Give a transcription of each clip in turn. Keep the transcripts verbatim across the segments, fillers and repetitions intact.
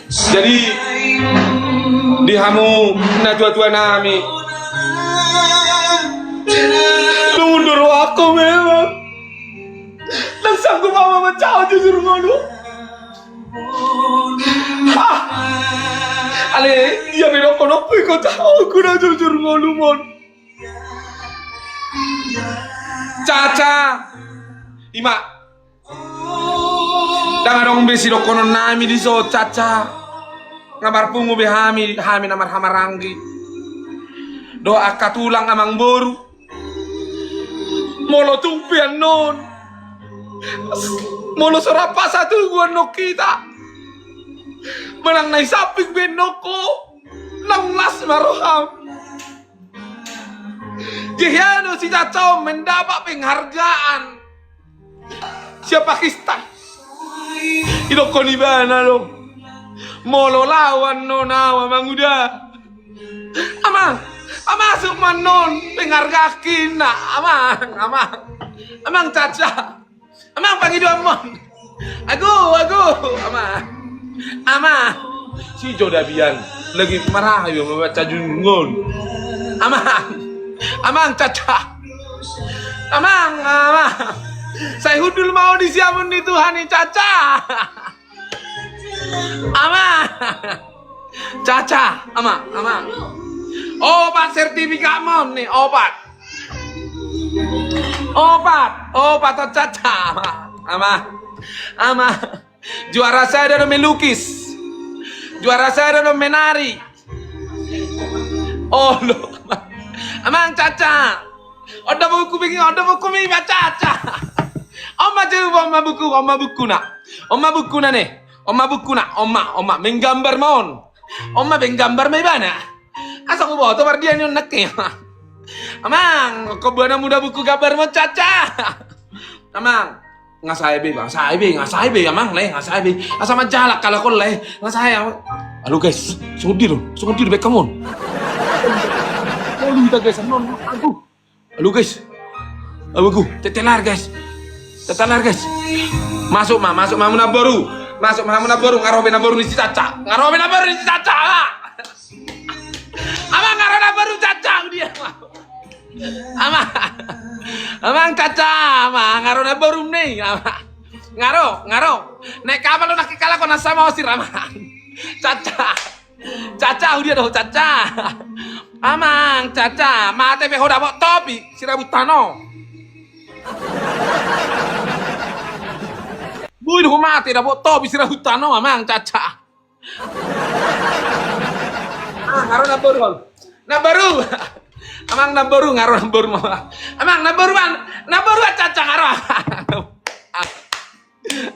Jadi di hamu natuatua nami, dung undur rohangku memang ndang sanggup au manjalo jujur ngolu. Hah. Ale, ia pe dohononku ingkon jaloonku na jujur ngolu, mon. Caca. Ima. Ndang adong be sidohonon nami dison, Caca. Nga marpungu be hami, hami na marhahamaranggi dohot angka tulang, amangboru. Molo tung pe annon, molo so rap pasatugu annon hita manang na i samping be annon ho, naung las ma roham. Jadi hea do si Caca on mendapat penghargaan sian Pakistan. Didokkon ibana do, molo laho annon au, amang, uda, amang, masuk ma annon penghargaanna, amang, amang, amang Caca. Amang, pangidoanmon. Agu, agu, amang. Amang. Si Jodabian lagi marayu mambaca jujur ngolu. Amang. Amang Caca. Amang, amang. Sai hundul ma au di siamun ni Tuhan i, Caca. Amang. Caca, amang, amang. Opat sertifikatmon ni, opat. Opat, opat, Caca, amang, amang. Amang. Juara sada do melukis. Juara sada do menari. Olo. Amang, Caca. On do buku, bingin, on do buku mi, Caca. On ma, coba, on ma buku, on ma bukuna. On ma bukuna ne. On ma bukuna, on ma, on ma, menggambar ma on. On ma menggambar ma ibana. Asa huboto mardia ni on nangkin. Amang, ingkon buana muda buku gambarmon, Caca. Amang, nga sae be, nga sae be, nga sae be, amang, lae, nga sae be. Asa manjalo halak on, lae, nga sae, amang. Halo guys, songon dia do, songon dia do baen hamu on. Olo, hita guys, annon, aduh. Halo guys. Aduh, tetelar guys. Tetelar guys. Masuk ma, masuk ma hamu namboru. Masuk ma hamu namboru, nga ro be namboru ni si Caca. Nga ro be namboru ni si Caca, amang. Amang, nga ro namboru Caca, dia. Amang. Amang Caca, amang, nga ro namborum ne, amang. Nga ro, nga ro. Naek kapal do nangkin halak on na Samosir, amang. Caca. Caca, hudia do ho, Caca. Amang, Caca, mate pe ho dapot topi sirabut tano. Boi do ho mate dapot topi sirabut tano, amang, Caca. Ah, nga ro namboru on. Namboru. Amang, namboru, nga ro namboru, amang. Amang, namboru an, namboru an, Caca, nga ro.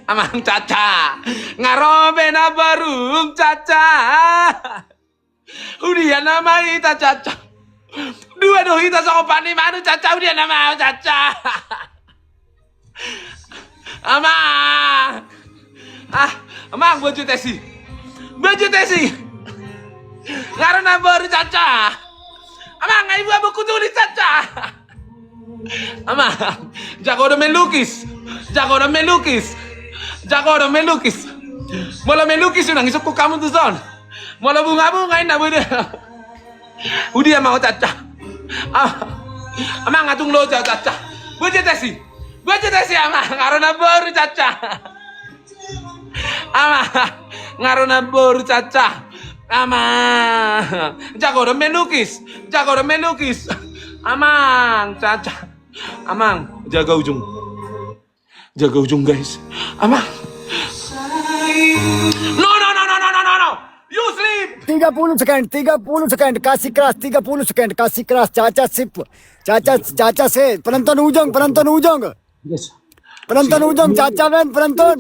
Amang Caca. Nga ro be namborum, Caca. Hudia nama hita, Caca. Dua do hita songon panimanu, Caca. Hudia nama au, Caca. Amang. Ah, amang, boju tesi. Boju tesi. Nga ro namboru, Caca. Amang, nga dibuat buku tulis, Caca. Amang, jago do melukis. Jago do melukis. Jago do melukis. Molo melukis unang isungkun hamu tuson. Molo bungabunga inna, boi do. Hudia ma ho, Caca. Ah, amang, nga tung loja, Caca. Boju tesi. Boju tesi, amang, nga ro namboru, Caca. Amang, nga ro namboru, Caca. Amang, jago do melukis. Jago do melukis. Amang, Caca. Amang, jaga ujung. Jaga ujung, guys. Amang. No, no, no, no, no, no, no, no. You sleep. Tiga puluh second, tiga puluh second, kasih keras, tiga puluh second, kasih keras, Caca sip. Caca, Caca sip. Penonton ujung, penonton ujung. Yes. Penonton ujung, Caca, men, penonton.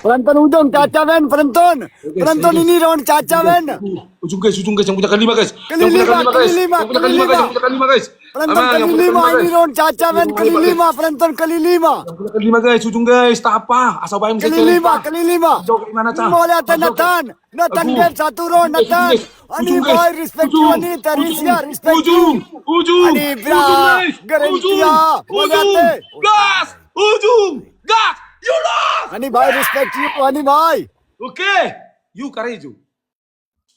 Penonton ujung, Caca, men, penonton. Penonton ini lawan Caca, men. Ujung, guys, ujung, guys, yang punya kelima, guys. Yang punya kelima, guys. Yang punya kelima, guys. Yang punya kelima, guys. Penonton kelima, ini lawan Caca, men, kelima, penonton kelima. Yang punya kelima, guys, ujung, guys, tapa. Asal bayang bisa kelima, kelima. Jauh gimana, Ca? Mau lihat Nathan. Nathan, Nathan, satu ro, Nathan. Ani, boy, respect you, ani, Tarisia, respect you. Ujung, ujung, ani, bra, ujung, guys. Garantia, ujung, gas, ujung, gas. You lost! Ani Bai, respect you, Ani Bai. Okay, you karejo.